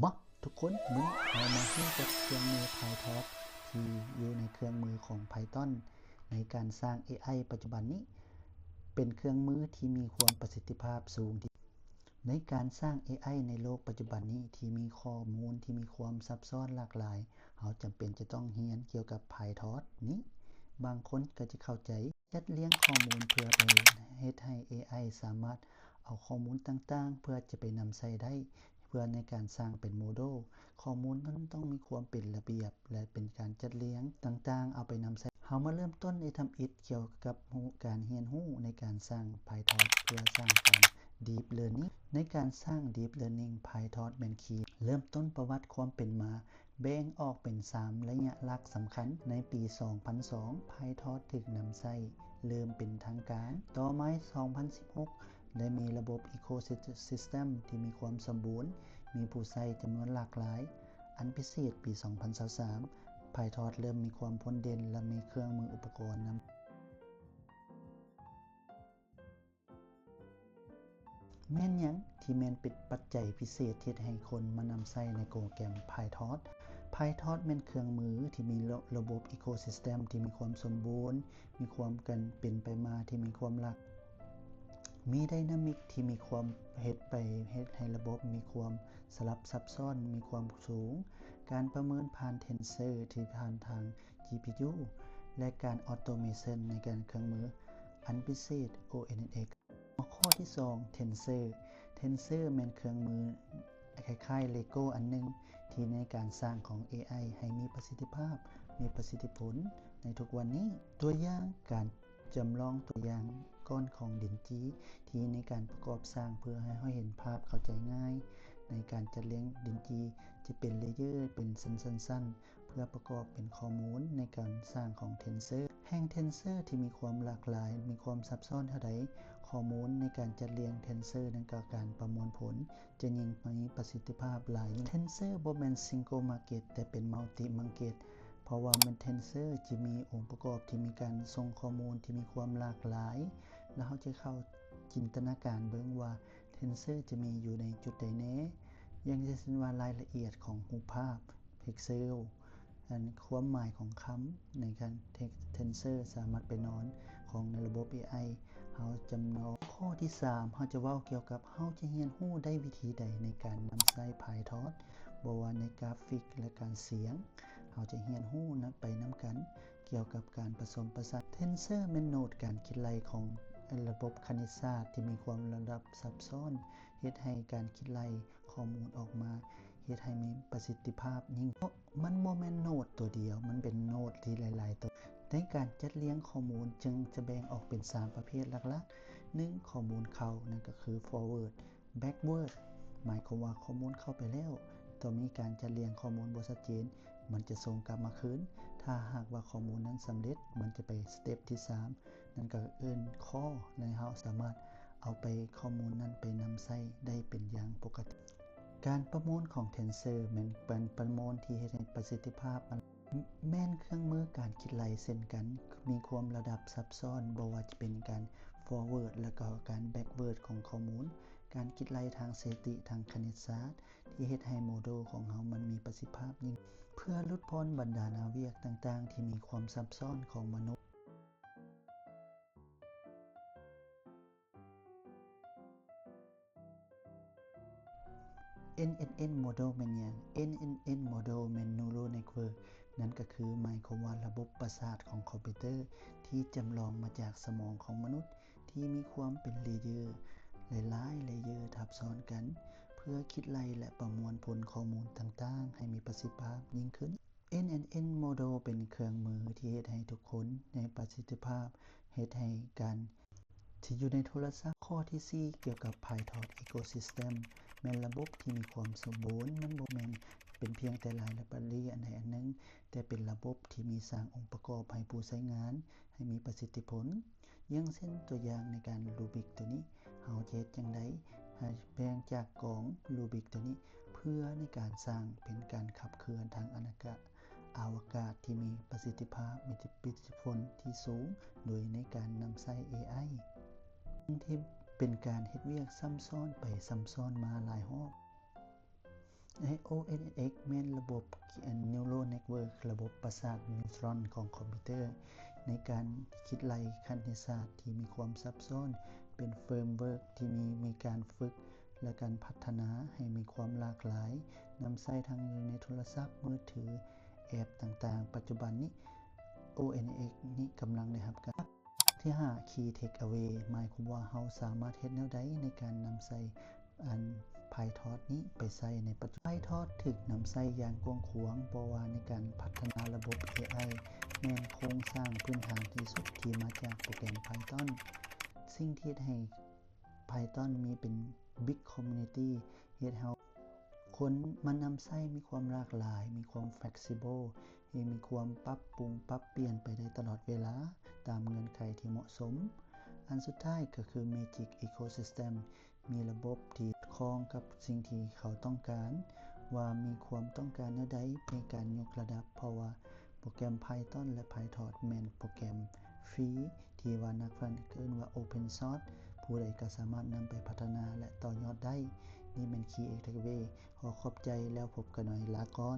ມາ ທຸກຄົນ, ມື້ນີ້ເຮົາມາຮູ້ຈັກເຄື່ອງມື PyTorch ທີ່ຢູ່ໃນເຄື່ອງມືຂອງ Python ໃນການສ້າງ ເອໄອ ປັດຈຸບັນນີ້ ເປັນເຄື່ອງມືທີ່ມີຄວາມປະສິດທິພາບສູງທີ່ ໃນການສ້າງ ເອໄອ ໃນໂລກປັດຈຸບັນນີ້ ທີ່ມີຂໍ້ມູນທີ່ມີຄວາມຊັບຊ້ອນຫຼາກຫຼາຍ, ເຮົາຈຳເປັນຈະຕ້ອງຮຽນກ່ຽວກັບ PyTorch ນີ້. ບາງຄົນກໍຈະເຂົ້າໃຈ ຈັດລຽງຂໍ້ມູນເພື່ອໄປເຮັດໃຫ້ ເອໄອ ສາມາດເອົາຂໍ້ມູນຕ່າງໆ ເພື່ອຈະໄປນຳໃຊ້ໄດ້ ເພື່ອໃນການສ້າງເປັນໂມເດວ. ຂໍ້ມູນນັ້ນຕ້ອງມີຄວາມເປັນລະບຽບ ແລະ ເປັນການຈັດລຽງຕ່າງໆ ເອົາໄປນຳໃຊ້. ເຮົາມາເລີ່ມຕົ້ນໃນທຳອິດກ່ຽວກັບຮູ້ ການຮຽນຮູ້ໃນການສ້າງ PyTorch ເພື່ອສ້າງການ Deep Learning. ໃນການສ້າງ Deep Learning, PyTorch ແມ່ນຄີ ເລີ່ມຕົ້ນປະຫວັດຄວາມເປັນມາ ແບ່ງອອກເປັນສາມໄລຍະຫຼັກສຳຄັນ. ໃນປີສອງພັນສອງ PyTorch ຖືກນຳໃຊ້ເລີ່ມເປັນທາງການ. ຕໍ່ມາສອງພັນສິບຫົກ ໄດ້ມີລະບົບ Ecosystem ທີ່ມີຄວາມສົມບູນ, ມີຜູ້ໃຊ້ຈຳນວນຫຼາກຫຼາຍ. ອັນພິເສດ, ປີສອງພັນຊາວສາມ PyTorch ເລີ່ມມີຄວາມໂດດເດັ່ນ ແລະ ມີເຄື່ອງມືອຸປະກອນນຳ. ແມ່ນຫຍັງທີ່ແມ່ນເປັນປັດໄຈພິເສດເຮັດໃຫ້ຄົນມານຳໃຊ້ໃນໂປຣແກຣມ PyTorch? PyTorch ແມ່ນເຄື່ອງມືທີ່ມີລະ ລະບົບ Ecosystem ທີ່ມີຄວາມສົມບູນ, ມີຄວາມການເປັນໄປມາທີ່ມີຄວາມຫຼັກ, ມີ Dynamic ທີ່ມີຄວາມເຮັດໄປ ເຮັດໃຫ້ລະບົບມີຄວາມສະຫຼັບຊັບຊ້ອນ, ມີຄວາມສູງ, ການປະເມີນຜ່ານ Tensor ທີ່ຜ່ານທາງ GPU ແລະ ການ Automation ໃນການເຄື່ອງມື ອັນພິເສດ ONNX. ຫົວຂໍ້ທີສອງ Tensor. Tensor ແມ່ນເຄື່ອງມືຄ້າຍໆ Lego ອັນໜຶ່ງ ທີ່ໃນການສ້າງຂອງ ເອໄອ ໃຫ້ມີປະສິດທິພາບ, ມີປະສິດທິຜົນໃນທຸກວັນນີ້. ຕົວຢ່າງ, ການຈຳລອງຕົວຢ່າງກ້ອນຂອງດິນຈີ່ ທີ່ໃນການປະກອບສ້າງ ເພື່ອໃຫ້ເຮົາເຫັນພາບເຂົ້າໃຈງ່າຍໃນການຈັດລຽງດິນຈີ່ ຈະເປັນ layer ເປັນຊັ້ນໆໆ ເພື່ອປະກອບເປັນຂໍ້ມູນໃນການສ້າງຂອງ Tensor. ແຮ່ງ Tensor ທີ່ມີຄວາມຫຼາກຫຼາຍ, ມີຄວາມຊັບຊ້ອນເທົ່າໃດ, ຂໍ້ມູນໃນການຈັດລຽງ Tensor ນັ້ນກໍການປະມວນຜົນຈະຍິ່ງມີປະສິດທິພາບຫຼາຍ. Tensor ບໍ່ແມ່ນ Single Market ແຕ່ເປັນ Multi Market ເພາະວ່າມັນ Tensor ຈະມີອົງປະກອບທີ່ມີການສົ່ງຂໍ້ມູນທີ່ມີຄວາມຫຼາກຫຼາຍ ແລ້ວເຮົາຈະເຂົ້າຈິນຕະນາການເບິ່ງວ່າ Tensor ຈະມີຢູ່ໃນຈຸດໃດແດ່, ຢ່າງເຊັ່ນວ່າລາຍລະອຽດຂອງຮູບພາບ, pixel, ອັນຄວາມໝາຍຂອງຄຳໃນການ Tensor ສາມາດໄປນອນຂອງໃນລະບົບ ເອໄອ ເຮົາຈຳລອງ. ຂໍ້ທີສາມ ເຮົາຈະເວົ້າກ່ຽວກັບ ເຮົາຈະຮຽນຮູ້ໄດ້ວິທີໃດໃນການນຳໃຊ້ PyTorch ບໍ່ວ່າໃນກຣາຟິກ ແລະ ການສຽງ. ເຮົາຈະຮຽນຮູ້ນຳ ໄປນຳກັນກ່ຽວກັບການປະສົມປະສານ. Tensor ແມ່ນໂນດການຄິດໄລ່ຂອງລະບົບຄະນິດສາດທີ່ມີຄວາມລະດັບຊັບຊ້ອນ, ເຮັດໃຫ້ການຄິດໄລ່ຂໍ້ມູນອອກມາ ເຮັດໃຫ້ມີປະສິດທິພາບຍິ່ງ. ມັນບໍ່ແມ່ນໂນດຕົວດຽວ, ມັນເປັນໂນດທີ່ຫຼາຍໆໂຕ. ໃນການຈັດລຽງຂໍ້ມູນຈຶ່ງຈະແບ່ງອອກເປັນສາມປະເພດຫຼັກໆ. ໜຶ່ງ ຂໍ້ມູນເຂົ້າ, ນັ້ນກໍຄື forward, backward ໝາຍຄວາມວ່າຂໍ້ມູນເຂົ້າໄປແລ້ວ, ຕ້ອງມີການຈັດລຽງຂໍ້ມູນບໍ່ຊັດເຈນ, ມັນຈະສົ່ງກັບມາຄືນ. ຖ້າຫາກວ່າຂໍ້ມູນນັ້ນສຳເລັດ, ມັນຈະໄປສະເຕັບທີສາມ, ນັ້ນກໍເອີ້ນ call ແລະ ເຮົາສາມາດເອົາໄປ ຂໍ້ມູນນັ້ນໄປນຳໃຊ້ໄດ້ເປັນຢ່າງປົກກະຕິ. ການປະມວນຂອງ Tensor ແມ່ນການປະມວນທີ່ເຮັດໃຫ້ປະສິດທິພາບ ແມ່ນເຄື່ອງມືການຄິດໄລ່ເຊັ່ນກັນ, ມີຄວາມລະດັບຊັບຊ້ອນ, ບໍ່ວ່າຈະເປັນການ forward ແລະ ກໍການ backward ຂອງຂໍ້ມູນ, ການຄິດໄລ່ທາງສະຖິຕິ, ທາງຄະນິດສາດ ທີ່ເຮັດໃຫ້ໂມເດວຂອງເຮົາມັນມີປະສິດທິພາບຍິ່ງ ເພື່ອຫຼຸດຜ່ອນບັນດາໜ້າວຽກຕ່າງໆທີ່ມີຄວາມຊັບຊ້ອນຂອງມະນຸດ. ເອັນເອັນເອັນ model ແມ່ນຫຍັງ? ເອັນເອັນເອັນ model ແມ່ນ neural network ນັ້ນກໍຄືໝາຍຄວາມວ່າລະບົບປະສາດຂອງຄອມພິວເຕີທີ່ຈຳລອງມາຈາກສະໝອງຂອງມະນຸດ ທີ່ມີຄວາມເປັນ layer ຫຼາຍໆ layer ທັບຊ້ອນກັນ ເພື່ອຄິດໄລ່ ແລະ ປະມວນຜົນຂໍ້ມູນຕ່າງໆໃຫ້ມີປະສິດທິພາບຍິ່ງຂຶ້ນ. ເອັນເອັນເອັນ model ເປັນເຄື່ອງມືທີ່ເຮັດໃຫ້ທຸກຄົນໃນປະສິດທິພາບ ເຮັດໃຫ້ການທີ່ຢູ່ໃນໂທລະສັບ. ຂໍ້ທີສີ່ ກ່ຽວກັບ PyTorch ecosystem ແມ່ນລະບົບທີ່ມີຄວາມສົມບູນ, ມັນບໍ່ແມ່ນເປັນພຽງແຕ່ລາຍລະບຽບອັນໃດອັນໜຶ່ງ, ແຕ່ເປັນລະບົບທີ່ມີສ້າງອົງປະກອບໃຫ້ຜູ້ໃຊ້ງານໃຫ້ມີປະສິດທິຜົນ. ຢ່າງເຊັ່ນຕົວຢ່າງໃນການ Rubik ຕົວນີ້, ເຮົາຈະເຮັດຈັ່ງໃດໃຫ້ແບ່ງຈາກກອງ Rubik ຕົວນີ້ ເພື່ອໃນການສ້າງເປັນການຂັບເຄື່ອນທາງອານາກາດ ອະວະກາດທີ່ມີປະສິດທິພາບ, ມີອິດທິພົນທີ່ສູງ ໂດຍໃນການນຳໃຊ້ ເອໄອ ທີ່ເປັນການເຮັດວຽກຊ້ຳຊ້ອນໄປຊ້ຳຊ້ອນມາຫຼາຍຮອບ. ໂອເອັນເອັນເອັກ ແມ່ນລະບົບ neural network ລະບົບປະສາດນິວຕຣອນຂອງຄອມພິວເຕີ ໃນການຄິດໄລ່ຄະນິດສາດທີ່ມີຄວາມຊັບຊ້ອນ ເປັນເຟີມເວີກທີ່ມີ ມີການຝຶກ ແລະ ການພັດທະນາໃຫ້ມີຄວາມຫຼາກຫຼາຍ ນຳໃຊ້ທັງຢູ່ໃນໂທລະສັບມືຖື ແອັບຕ່າງໆ. ປັດຈຸບັນນີ້ ໂອເອັນເອັນເອັກ ນີ້ກຳລັງໄດ້ຮັບການ ທີຫ້າ Key Takeaway ໝາຍຄວາມວ່າເຮົາສາມາດເຮັດແນວໃດໃນການນຳໃຊ້ອັນ PyTorch ນີ້ໄປໃຊ້ໃນປັດຈຸບັນ. PyTorch ຖືກນຳໃຊ້ຢ່າງກວ້າງຂວາງ ເພາະວ່າໃນການພັດທະນາລະບົບ ເອໄອ ແມ່ນໂຄງສ້າງພື້ນຖານທີ່ສຸດທີ່ມາຈາກໂປຣແກຣມ Python. ສິ່ງທີ່ເຮັດໃຫ້ Python ມີເປັນ big community ເຮັດໃຫ້ຄົນມານຳໃຊ້ມີຄວາມຫຼາກຫຼາຍ, ມີຄວາມ flexible ທີ່ມີຄວາມປັບປຸງປັບປ່ຽນໄປໄດ້ຕະຫຼອດເວລາຕາມເງື່ອນໄຂທີ່ເໝາະສົມ. ອັນສຸດທ້າຍກໍຄື Magic Ecosystem ມີລະບົບທີ່ສອດຄ່ອງກັບສິ່ງທີ່ເຂົາຕ້ອງການ ວ່າມີຄວາມຕ້ອງການແນວໃດໃນການຍົກລະດັບ ເພາະວ່າໂປຣແກຣມ Python ແລະ PyTorch ແມ່ນໂປຣແກຣມຟຣີ ທີ່ວ່ານັກພັດທະນາເອີ້ນວ່າ Open Source ຜູ້ໃດກໍສາມາດນຳໄປພັດທະນາ ແລະ ຕໍ່ຍອດໄດ້. ນີ້ແມ່ນ Key Takeaway ຂໍຂອບໃຈ ແລ້ວພົບກັນໃໝ່ ລາກ່ອນ.